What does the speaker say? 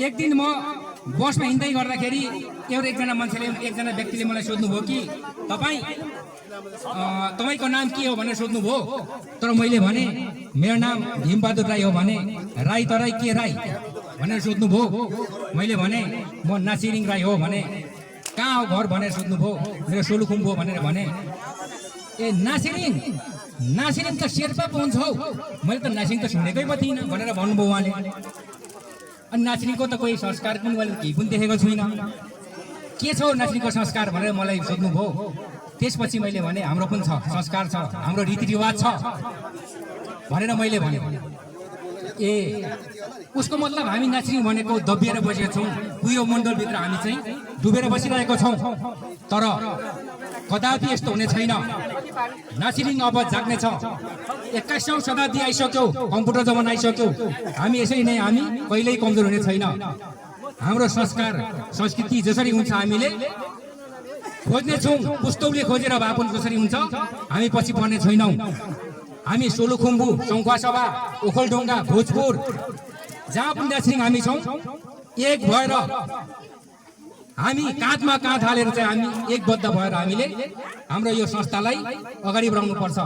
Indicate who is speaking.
Speaker 1: एक दिन म बसमा हिँड्दै गर्दाखेरि एकजना मान्छेले एकजना व्यक्तिले मलाई सोध्नुभयो कि तपाईको नाम के हो भनेर सोध्नुभयो। तर मैले भने मेरो नाम भीमबहादुर राई हो भने राई तराई के राई भनेर सोध्नुभयो। मैले भने म नासिरिङ राई हो भने कहाँ हो घर भनेर सोध्नुभयो। मेरो सोलुखुम्बु हो भनेर भने ए नासिरिङ त शेर्पा पो हुन्छ हौ। मैले त नासिरिङ त सुनेकै पो थिइनँ भनेर भन्नुभयो उहाँले। अनि नासिरिङको त कोही संस्कार पनि मैले केही पनि देखेको छुइनँ। के छ नासिरिङको संस्कार भनेर मलाई सोध्नुभयो। त्यसपछि मैले भने हाम्रो पनि छ संस्कार छ, हाम्रो रीतिरिवाज छ भनेर मैले भने। ए उसको मतलब हामी नासिरिङ भनेको दबिएर बसेका छौँ, कुयो मण्डलभित्र हामी चाहिँ डुबेर बसिरहेको छौँ। तर कदापि यस्तो हुने छैन। नासिरिङ अब जाग्ने छ। 21औं शताब्दी आइसक्यो, कम्प्युटर जमाना आइसक्यो। हामी यसरी नै हामी कहिल्यै कमजोर हुने छैन। हाम्रो संस्कार संस्कृति जसरी हुन्छ हामीले खोज्ने छौँ। पुस्तौले खोजेर भए पनि जसरी हुन्छ हामी पछि पर्ने छैनौँ। हामी सोलुखुम्बु, सङ्खुवासभा, ओखलढुङ्गा, भोजपुर जहाँ पनि नासिरिङ हामी छौँ एक भएर हामी काँधमा काँध हालेर चाहिँ हामी एकबद्ध भएर हामीले हाम्रो यो संस्थालाई अगाडि बढाउनु पर्छ।